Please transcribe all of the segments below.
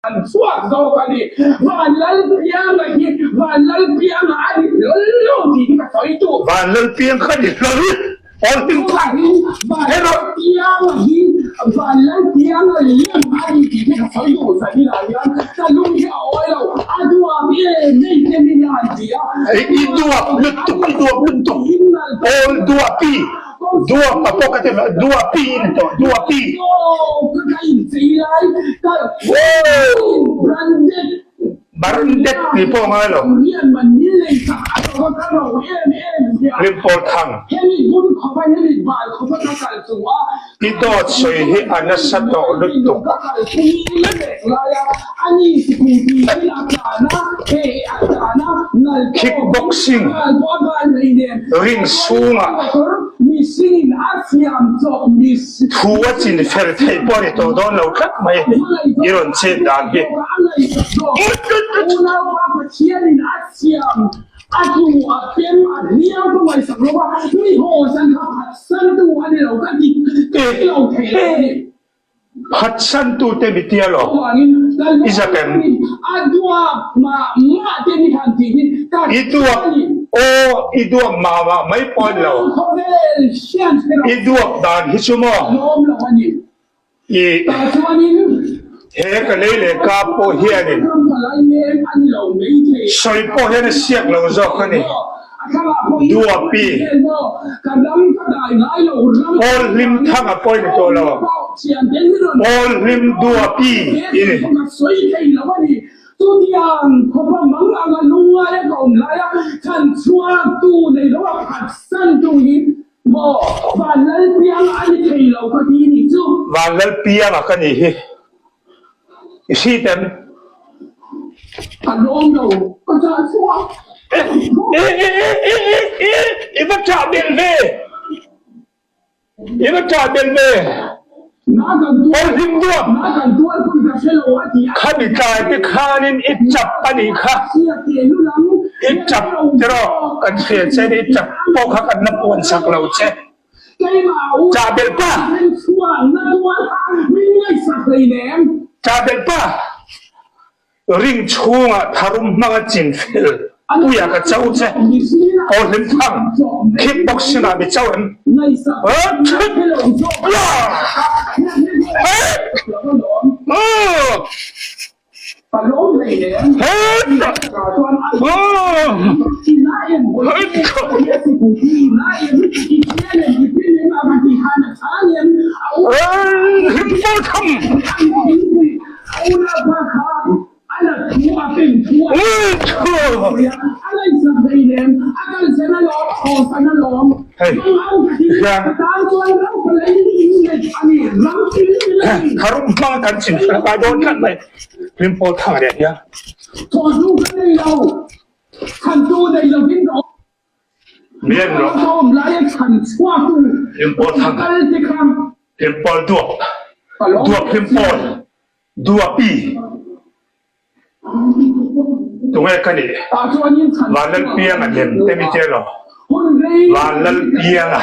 An chhuak zawk a ni. Vanlalpianga hi Vanlalpianga a ni hlawl lo tih hi ka sawi duh. Vanlalpiang kha ni hlawl awl hlim thang Vanlalpianga hi Vanlalpianga lem a ni tih hi ka sawi duh Zahira hian ka lung hi a awi lo. A duap e nei te min an ti a. I duap lutuk i duap lutuk awl duapi. Duap a pawh ka ti lo, duapi in tawh, duapi. Branded tih pawh a ngai lo. Hlimpawl thang. I dawt sawi hi a nasa tawh lutuk. Kickboxing ring chhungah thu a chin fel theih pawh a ni tawh dawn lo tlat mai i rawn chet dan hi. Phatsantute mi tia lo, i zak em? I duap, aw, i duap mah mah mai pawh a ni lo. I duap dan hi chu maw? I he ka lei leh ka pawh hianin sawi pawh hian a siak lo zawk a ni. Duapi, Pawl hlim thang a pawi ni tawh lo. Pawl hlim Duapi i ni. Vanlalpianga ka nih hi i hrit em? I va ṭah belh ve! I va ṭah belh ve! Pawl hlim duap! Khami tlai te khanin i ṭap a nih kha. I ṭap tiraw kan hria che ni, i ṭap pawh kha kan la puan sak lo che. Ṭah belh pa! Ṭah belh pa! Ring chhungah tharum hmanga chin fel puia ka cho che. Aw hlim thang, kickboxing ah mi cho em? Tharum hmang kan chim fel kai dawn tlat mai. Hlimpawl thang leh hian. Mian rawh. Hlimpawl thang. Hlimpawl duap. Duap hlimpawl. Duapi, Tunge ka nih? Vanlalpianga lem te mi tia lo. Vanlalpianga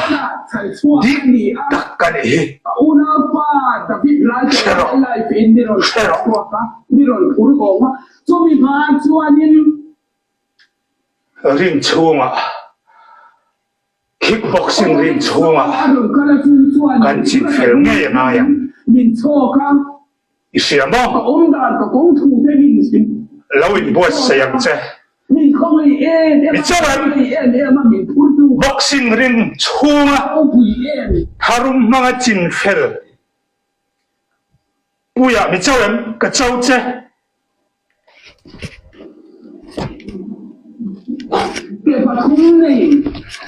dik tak ka nih hi. Hre rawh, hre rawh. Ring chhungah Kickboxing ring chhungah kan chin fel ngei a ngai ang. I hria maw? Lo inbuatsaih ang che. Mi chuan boxing ring chhunga tharum hmanga chin fel puiah mi cho em? Ka cho che.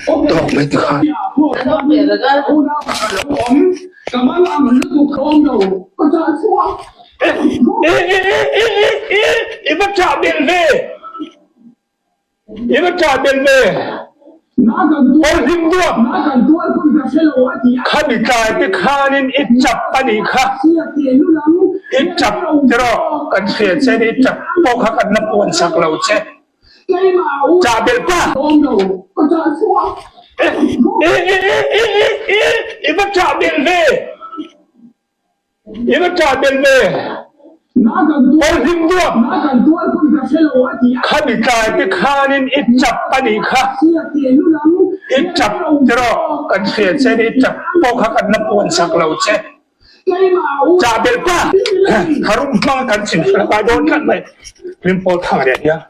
Tawk mai te khan. I va ṭah belh ve! I va ṭah belh ve! Pawl hlim duap! Khami tlai te khanin i ṭap a nih kha. I ṭap tiraw kan hria che ni, i ṭap pawh kha kan la puan sak lo che. Ṭah belh pa! I va ṭah belh ve! I va ṭah belh ve! Pawlhlim duap khami tlai te khanin i chap a nih kha. I chap tiraw kan hria che ni i chap pawh kha kan la puan sak lo che. Chah belh pa tharum hmang kan chim fel ngai dawn tlat mai. Hlim pawl thang leh hian.